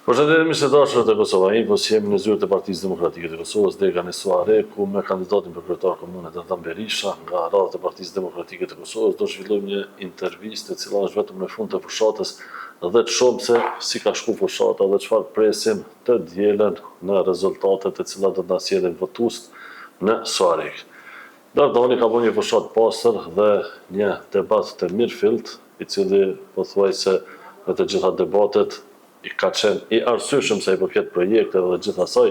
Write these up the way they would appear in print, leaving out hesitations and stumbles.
Përshëndetje miq të dashur të Kosova Infos, jemi në zyrë të Partisë Demokratike të Kosovës, dega në Suharekë, ku me kandidatin për kryetar komune Dardan Berisha, nga radhët e Partisë Demokratike të Kosovës, do të zhvillojmë një intervistë e cila është vetëm në fund të fushatës dhe të shohim se si ka shku fushata dhe çfarë presim të dielën në rezultatet të cilat do të na sjellin votuesit në Suharekë. Dardani ka bërë një fushatë pastër dhe një debat të mirëfilltë, i cili pothuajse në të gjitha debatet i ka qenë i arsyeshëm sa i përket projekteve dhe gjithë asaj,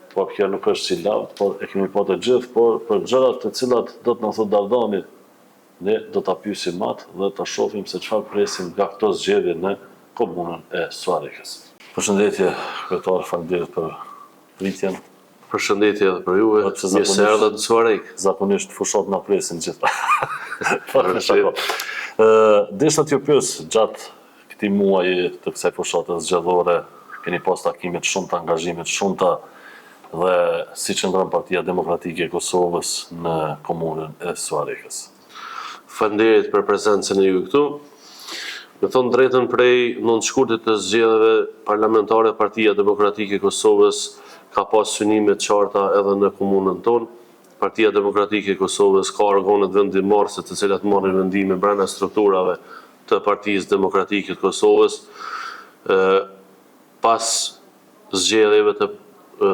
por kjo nuk është si lavd, por e kemi pa të gjithë, por për gjërat të cilat do të na thotë Dardani, ne do ta pyesim atë dhe ta shohim se çfarë presim nga këto zgjedhje në komunën e Suharekës. Përshëndetje kryetar, faleminderit për pritjen. Përshëndetje edhe për juve, mirë se erdhët në Suharekë. Zakonisht fushatë na presin gjithë. Vërtet. Desha t'ju pyes gjatë këtij muaji të kësaj fushate zgjedhore, keni pas takime të shumta, angazhime të shumta dhe si qëndron Partia Demokratike e Kosovës në komunën e Suharekës? Faleminderit për prezencën e juaj këtu. Me thonë drejtën prej 9 shkurtit të zgjedhjeve parlamentare Partia Demokratike e Kosovës ka pas synime të qarta edhe në komunën tonë. Partia Demokratike e Kosovës ka organet vendimmarrëse të cilat marrin vendime brenda strukturave të Partisë Demokratike të Kosovës. Pas zgjedhjeve të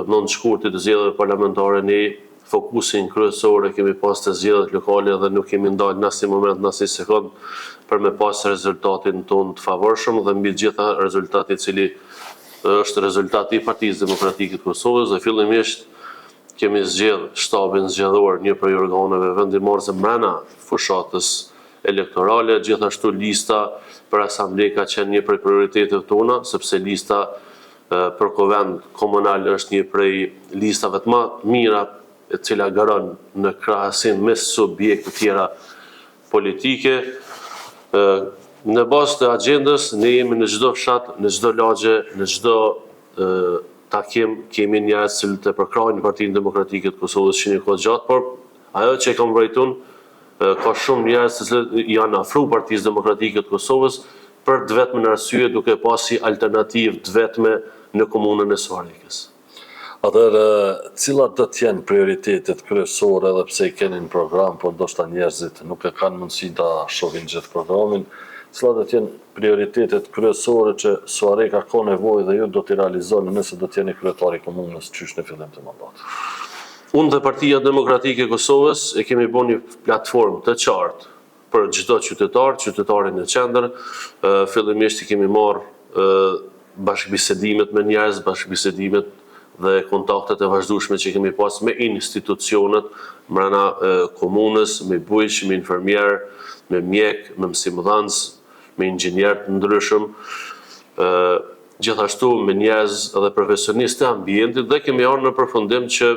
9 shkurtit të zgjedhjeve parlamentare ne fokusin kryesor e kemi pas te zgjedhjet lokale dhe nuk kemi ndalë në asnjë moment, në asnjë sekond për me pas rezultatin tonë të favorshëm dhe mbi të gjitha rezultat i cili është rezultati i Partisë Demokratike të Kosovës dhe fillimisht kemi zgjedh shtabin zgjedhor një prej organeve vendimmarrëse mbrena fushatës elektorale, gjithashtu lista për asamble ka qenë një prej prioriteteve tona, sepse lista për kuvend komunal është një prej listave të ma mira e cila garon në krahasim me subjekte tjera politike. Në bazë të agjendës, ne jemi në çdo fshat, në çdo lagje, në çdo takim kemi njerëz që të përkrahin Partinë Demokratike të Kosovës që një kohë gjatë, por ajo që e kam vërejtur unë, ka shumë njerëz të cilët janë afru Partisë Demokratike të Kosovës për të vetmen arsye duke pas si alternativë të vetme në komunën e Suharekës. Atëherë, cilat do të jenë prioritetet kryesore edhe pse i keni në program, por ndoshta njerëzit nuk e kanë mundësi ta shohin gjithë programin, cilat do të jenë prioritetet kryesore që Suhareka ka nevojë dhe ju do t'i realizoni nëse do të jeni kryetar i komunës qysh në fillim të mandatit? Unë dhe Partia Demokratike e Kosovës e kemi bo një platformë të qartë për çdo qytetar, qytetarin në qendër, fillimisht i kemi marrë bashkëbisedimet me njerëz, bashkëbisedimet dhe kontaktet e vazhdueshme që kemi pas me institucionet mrena komunës, me bujq, me infermier, me mjek, me mësimdhënës, me inxhinier të ndryshëm, gjithashtu me njerëz dhe profesionistë të ambientit dhe kemi ardhur në përfundim që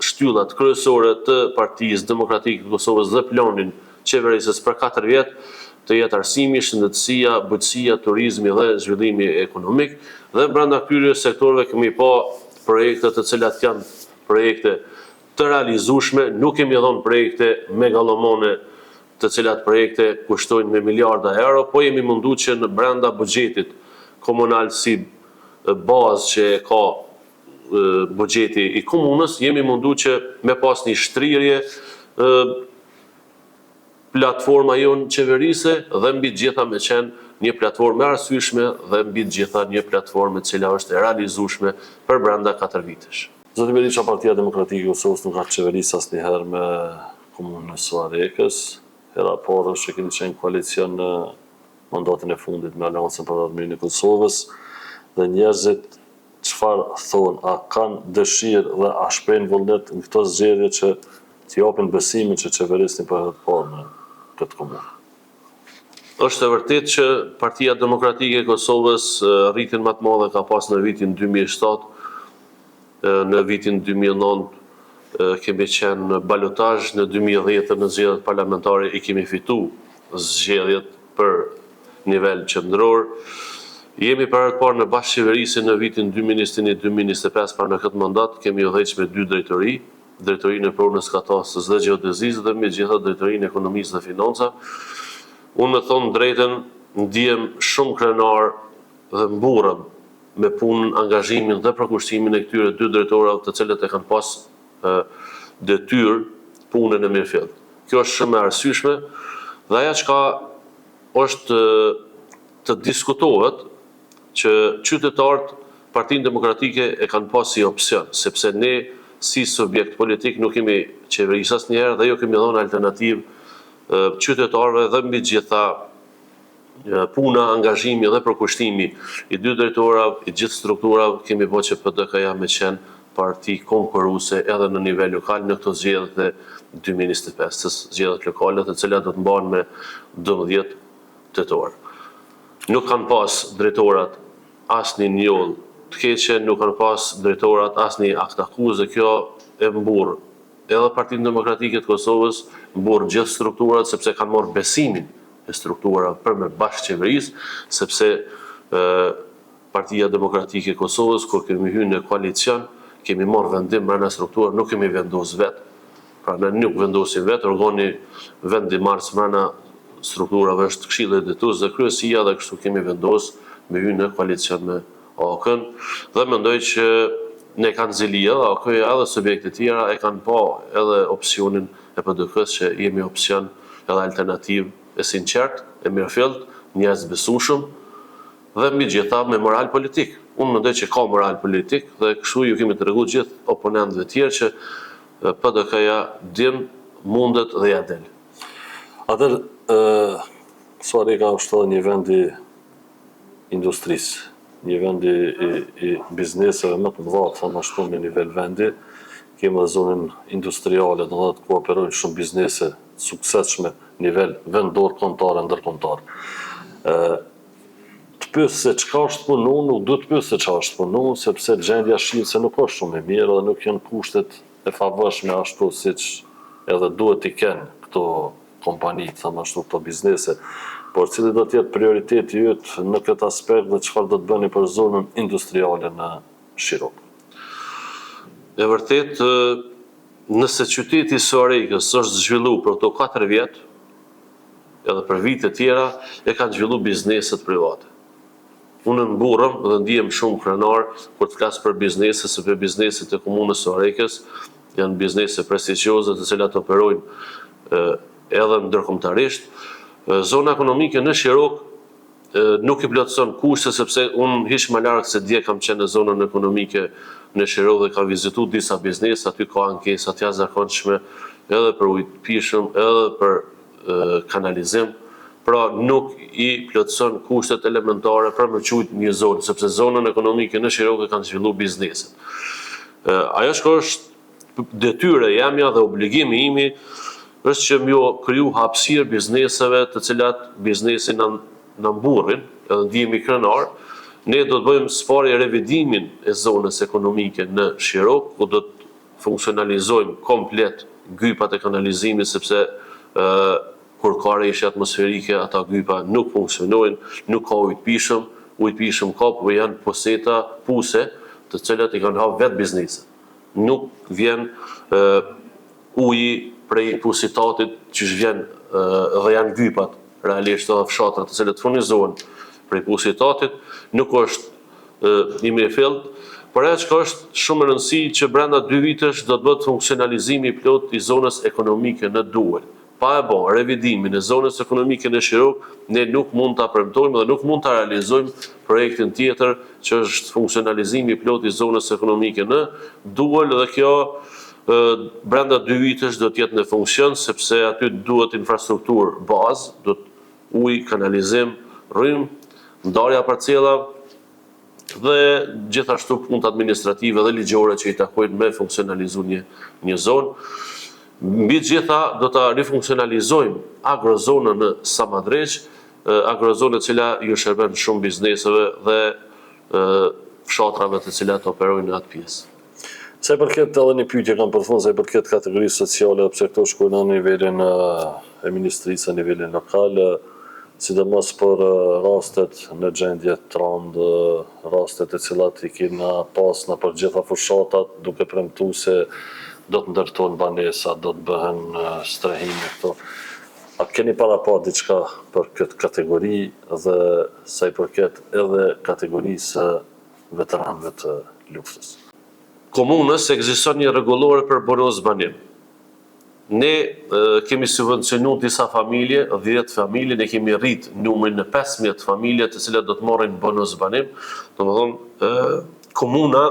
shtyllat kryesore të Partisë Demokratike të Kosovës dhe planin qeverisës për 4 vjet të jetë arsimi, shëndetësia, bujqësia, turizmi dhe zhvillimi ekonomik dhe brenda këtyre sektorëve kemi pa projekte të cilat janë projekte të realizueshme, nuk kemi dhënë projekte megalomane të cilat projekte kushtojnë me miliarda euro, po jemi mundu që në brenda buxhetit komunal si bazë që e ka buxheti i komunës, jemi mundu që me pas një shtrirje platforma jonë qeverise dhe mbi të gjitha me qenë një platformë e arsyeshme dhe mbi të gjitha një platformë e cila është e realizueshme për brenda 4 vitesh. Zoti Berisha, Partia Demokratike e Kosovës nuk ka qeverisë asnjëherë me Komunën e Suharekës. Hera e parë është që keni qenë koalicion në mandatin e fundit me Aleancën për Ardhmërinë e Kosovës dhe njerëzit çfarë thonë, a kanë dëshirë dhe a shprehin vullnet në këto zgjedhje që të japin besimin që qeverisni për herë të parë në këtë komunë? Është e vërtetë që Partia Demokratike e Kosovës rritjen më të madhe ka pas në vitin 2007, në vitin 2009 kemi qenë në balotazh, në 2010 në zgjedhjet parlamentare i kemi fitu zgjedhjet për nivel qendror. Jemi për herë të parë në bashkëqeverisje në vitin 2021-2025, pra në këtë mandat kemi udhëheq me dy drejtori, Drejtorinë e Pronës, Katastrës dhe Gjeodezisë dhe mbi të gjitha Drejtorinë e Ekonomisë dhe Financave. Unë me thonë drejtën ndihem shumë krenar dhe mburrem. me punën, angazhimin dhe përkushtimin e këtyre dy drejtorave të cilët e kanë pas detyrë punën e mirëfilltë. Kjo është shumë e arsyeshme dhe ajo çka është të diskutohet që qytetarët Partinë Demokratike e kanë pas si opsion, sepse ne si subjekt politik nuk kemi qeverisë asnjëherë dhe ju kemi dhënë alternativë qytetarëve dhe mbi të gjitha puna, angazhimi dhe përkushtimi i dy drejtorave, i gjithë strukturave, kemi bo që PDK-ja me qenë parti konkurruese edhe në nivel lokal në këto zgjedhjet e 2025-ës, zgjedhjet lokale të cilat do të mbahen me 12 tetor. Nuk kanë pas drejtorat asnjë njollë të keqe, nuk kanë pas drejtorat asnjë aktakuzë dhe kjo e mburr edhe Partinë Demokratike të Kosovës, mburr gjithë strukturat sepse kanë marrë besimin e strukturave për me bashkëqeveris, sepse Partia Demokratike e Kosovës kur kemi hyrë në koalicion, kemi marrë vendim mbrenda strukturave, nuk kemi vendos vetë. Pra ne nuk vendosim vetë, organi vendimmarrës mbrenda strukturave është Këshilli Drejtues dhe Kryesia dhe kështu kemi vendos me hy në koalicion me AAK-në dhe mendoj që ne kanë zili edhe AAK-ja edhe subjekte tjera e kanë pa edhe opsionin e PDK-së që jemi opsion edhe alternativë e sinqertë, e mirëfilltë, njerëz të besueshëm dhe mbi gjitha me moral politik. Unë mendoj që ka moral politik dhe kështu ju kemi tregu gjithë oponentëve tjerë që PDK-ja din, mundet dhe ja del. Atëherë, Suhareka është edhe një vend i industrisë, një vend i, i, i bizneseve më të mëdha, të them ashtu në nivel vendi. Kemi edhe zonën industriale, do të thotë ku operojnë shumë biznese të suksesshme në nivel vendor, kombëtar e ndërkombëtar. Ë të pyes se çka është punu, nuk du të pyes se çka është punu, sepse gjendja shihet se nuk është shumë e mirë dhe nuk janë kushtet e favorshme ashtu siç edhe duhet t'i kenë këto kompani, të them ashtu, këto biznese. Por cili do të jetë prioriteti yt në këtë aspekt dhe çfarë do të bëni për zonën industriale në Shirokë? E vërtetë, nëse qyteti i Suharekës është zhvillu për këto 4 vjet, edhe për vite tjera, e kanë zhvillu bizneset private. Unë mburrem dhe ndihem shumë krenar kur të flas për biznese, sepse bizneset e komunës së Suharekës janë biznese prestigjioze të cilat operojnë edhe ndërkombëtarisht. Zona ekonomike në Shirokë nuk i plotëson kushtet sepse unë hiç më larg se dje kam qenë në zonën ekonomike në Shirokë dhe kam vizitu disa biznese, aty ka ankesa të jashtëzakonshme edhe për ujë të pijshëm, edhe për kanalizim, pra nuk i plotëson kushtet elementare për me qujt një zonë, sepse zonën ekonomike në Shirokë e kanë zhvillu bizneset. Ajo çka është detyrë e jemja dhe obligimi imi është që me ju kriju hapësirë bizneseve të cilat biznesi na na mburrin edhe ndihemi krenar, ne do të bëjmë së pari revidimin e zonës ekonomike në Shirokë, ku do të funksionalizojmë komplet gypat e kanalizimit sepse kur ka reshje atmosferike ata gypa nuk funksionojnë, nuk ka ujë të pijshëm, ujë të pijshëm ka po janë puseta, puse të cilat i kanë hap vetë bizneset. Nuk vjen uji prej pusitatit qysh vjen dhe janë gypat realisht edhe fshatrat të cilët furnizohen prej pusitatit, nuk është i mirëfilltë, por ajo çka është shumë me rëndësi që brenda dy vitesh do të bëhet funksionalizimi i plotë i zonës ekonomike në Duel. Pa e ba revidimin e zonës ekonomike në Shirokë, ne nuk mund ta premtojmë dhe nuk mund ta realizojmë projektin tjetër që është funksionalizimi i plotë i zonës ekonomike në Duel dhe kjo brenda dy vitesh do të jetë në funksion sepse aty duhet infrastrukturë bazë, duhet ujë, kanalizim, rrymë, ndarja e parcelave dhe gjithashtu punët administrative dhe ligjore që i takojnë me funksionalizu një, një zonë. Mbi të gjitha do ta rifunksionalizojmë agrozonën në Samadrexhë, agrozonë e cila ju shërben shumë bizneseve dhe fshatrave të cilat operojnë në atë pjesë. Sa i përket edhe një pyetje kam për fund sa i përket kategorisë sociale, edhe pse këto shkojnë në nivelin e ministrisë, në nivelin lokal, sidomos për rastet në gjendje të rëndë, rastet e cilat i kena pas nëpër gjitha fushatat, duke premtu se do të ndërtohen banesa, do të bëhen strehime këto. A keni parapa diçka për këtë kategori dhe sa i përket edhe kategorisë së. veteranëve të luftës. Komunës ekziston një rregullore për bonus banim. Ne kemi subvencionu disa familje, 10 familje, ne kemi rrit numrin në 15 familje të cilat do të marrin bonus banim, domethënë komuna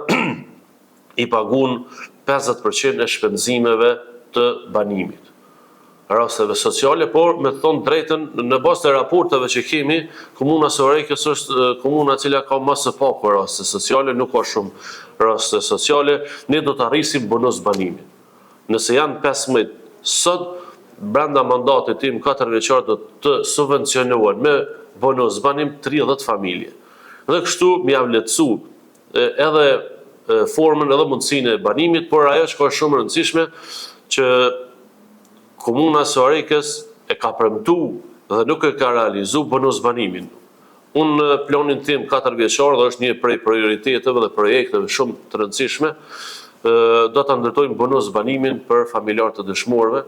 i pagun 50% e shpenzimeve të banimit rasteve sociale, por me të thonë drejtën, në bazë të raporteve që kemi, komuna e Suharekës është komuna e cila ka më së paku raste sociale, nuk ka shumë raste sociale, ne do ta rrisim bonus banimin. Nëse janë 15 sot, brenda mandatit tim 4 vjeçar do të subvencionohen me bonus banim 30 familje. Dhe kështu me ja lehtësu edhe formën edhe mundësinë e banimit, por ajo që ka shumë e rëndësishme që komuna e Suharekës e ka premtu dhe nuk e ka realizu bonus banimin. Unë në planin tim 4 vjeçar dhe është një prej prioriteteve dhe projekteve shumë të rëndësishme, do ta ndërtojmë bonus banimin për familjarë të dëshmorëve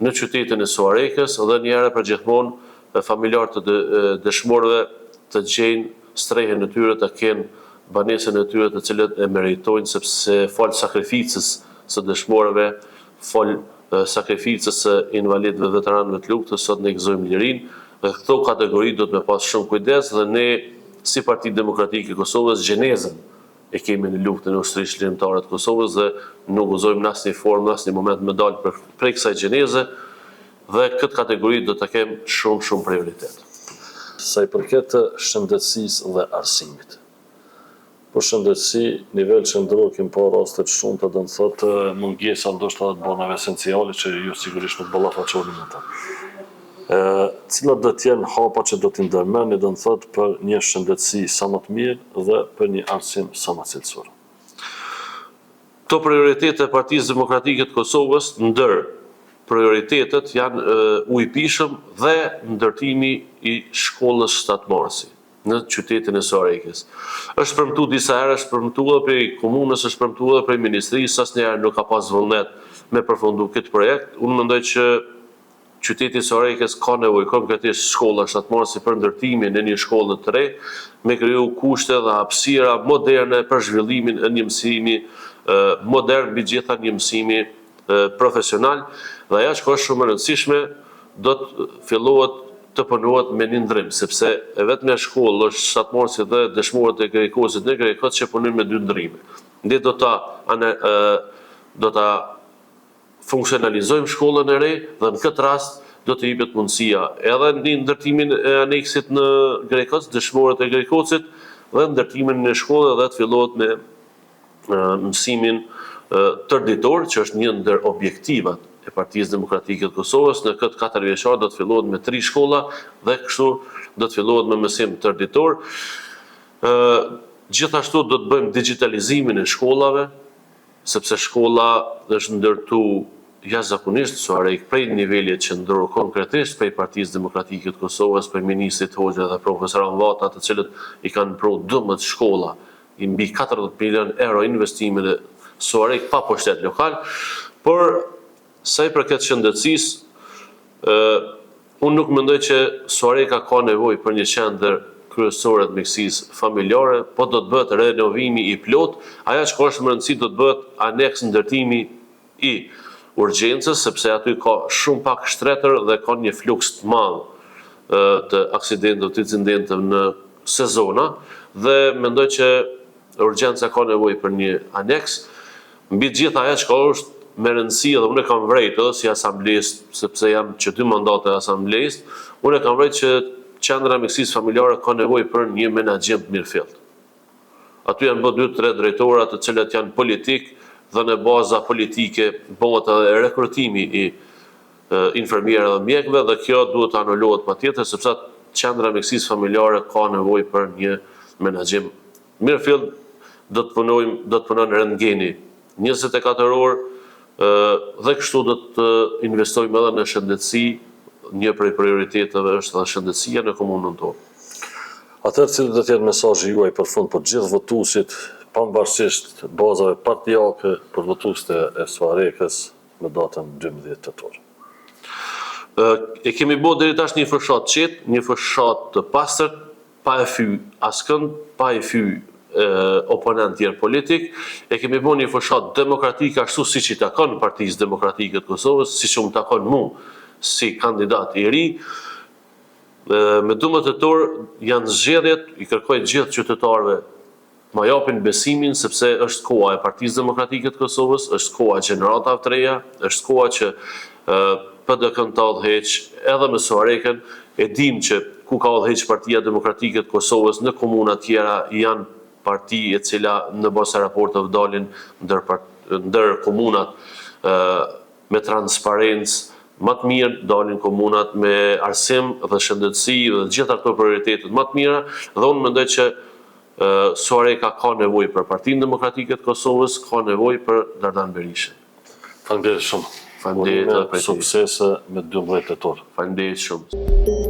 në qytetin e Suharekës dhe një herë për gjithmonë familjarë të dëshmorëve të gjejnë strehën e tyre, të kenë banesën e tyre të cilët e meritojnë sepse falë sakrificës së dëshmorëve, falë sakrificës së invalidëve, veteranëve të luftës, sot ne gëzojmë lirinë dhe këto kategori duhet me pas shumë kujdes dhe ne si Parti Demokratike e Kosovës gjenezën e kemi në luftën e Ushtrisë Çlirimtare të Kosovës dhe nuk guxojmë në asnjë formë, në asnjë moment me dalë prej kësaj gjeneze dhe këtë kategori do ta kem shumë shumë prioritet. Sa i përket shëndetësisë dhe arsimit. Për shëndetësi, nivel qendror kemi pa raste të shumta, do të thotë mungesa ndoshta edhe të barnave esenciale që ju sigurisht nuk ballafaqoheni me to. Cilat do të jenë hapat që do t'i ndërmerrni, do të thotë për një shëndetësi sa më të mirë dhe për një arsim sa më cilësor? Këto prioritete e Partisë Demokratike të Kosovës ndër prioritetet janë uji i pijshëm dhe ndërtimi i shkollës 7 Marsi. në qytetin e Suharekës. Është premtu disa herë, është premtu edhe prej komunës, është premtu edhe prej ministrisë, asnjëherë nuk ka pas vullnet me përfundu këtë projekt. Unë mendoj që qyteti i Suharekës ka nevojë konkretisht shkolla 7 Marsi për ndërtimin e një shkolle të re, me kriju kushte dhe hapësira moderne për zhvillimin e një mësimi modern, mbi gjitha një mësimi profesional dhe ajo që është shumë e rëndësishme do të fillohet të punohet me një ndërrim, sepse e vetmja shkollë është 7 Marsi dhe dëshmorët e Grekocit në Grekoc që punojnë me dy ndërrime. Ne do ta do ta funksionalizojmë shkollën e re dhe në këtë rast do të jepet mundësia edhe në ndërtimin e aneksit në Grekoc, dëshmorët e Grekocit dhe ndërtimin e shkollës dhe të fillohet me mësimin tërëditor, që është një ndër objektivat e Partisë Demokratike të Kosovës, në këtë 4 vjeçar do të fillohet me 3 shkolla dhe kështu do të fillohet me mësim tërëditor. Gjithashtu do të bëjmë digjitalizimin e shkollave, sepse shkolla është ndërtu jashtëzakonisht në Suharekë prej nivelit qendror, konkretisht prej Partisë Demokratike të Kosovës, prej ministrit Hoxha dhe profesor Vata, të cilët i kanë pru 12 shkolla i mbi 40 milion euro investime në Suharekë pa pushtet lokal, por sa i përket shëndetësisë, unë nuk mendoj që Suhareka ka nevojë për një qendër kryesore të mjekësisë familjare, po do të bëhet renovimi i plot, ajo që është më rëndësi do të bëhet aneks ndërtimi i urgjencës, sepse aty ka shumë pak shtretër dhe ka një fluks të madh të aksidenteve, të incidenteve në sezona dhe mendoj që urgjenca ka nevojë për një aneks. Mbi të gjitha ajo çka është me rëndësi edhe unë e kam vrejt edhe si asamblist, sepse jam që dy mandate asamblist, unë e kam vrejt që qendra e mjekësisë familjare ka nevojë për një menaxhim të mirëfillt. Aty janë bë 2-3 drejtora të cilët janë politik dhe në baza politike bëhet edhe rekrutimi i infermierëve dhe mjekëve dhe kjo duhet të anulohet patjetër sepse qendra e mjekësisë familjare ka nevojë për një menaxhim mirëfillt. Do të punojmë, do të punon rentgeni 24 orë dhe kështu do të investojmë edhe në shëndetësi. Një prej prioriteteve është edhe shëndetësia në komunën tonë. Atëherë, cili do të jetë mesazhi juaj për fund për gjithë votuesit, pavarësisht bazave partiake, për votuesit e Suharekës në datën 12 tetor? E kemi bërë deri tash një fushatë qetë, një fushatë të pastërt, pa e fy askënd, pa i fy. oponentë tjerë politik. E kemi bo një fushatë demokratike ashtu siç i takon Partisë Demokratike të Kosovës, siç më takon mu si kandidat i ri. Me 12 tetor janë zgjedhjet, i kërkoj gjithë qytetarëve ma japin besimin sepse është koha e Partisë Demokratike të Kosovës, është koha e gjeneratave të reja, është koha që PDK-në ta udhëheq edhe me Suharekën, e dimë që ku ka udhëheq Partia Demokratike të Kosovës në komuna tjera janë parti e cila në bazë të raporteve dalin ndër ndër komunat me transparencë ma të mirë, dalin komunat me arsim dhe shëndetësi dhe të gjitha këto prioritetet ma të mira dhe unë mendoj që Suhareka ka nevojë për Partinë Demokratike të Kosovës, ka nevojë për Dardan Berishën. Faleminderit shumë. Faleminderit edhe prej teje. Suksese me 12 tetor. Faleminderit shumë.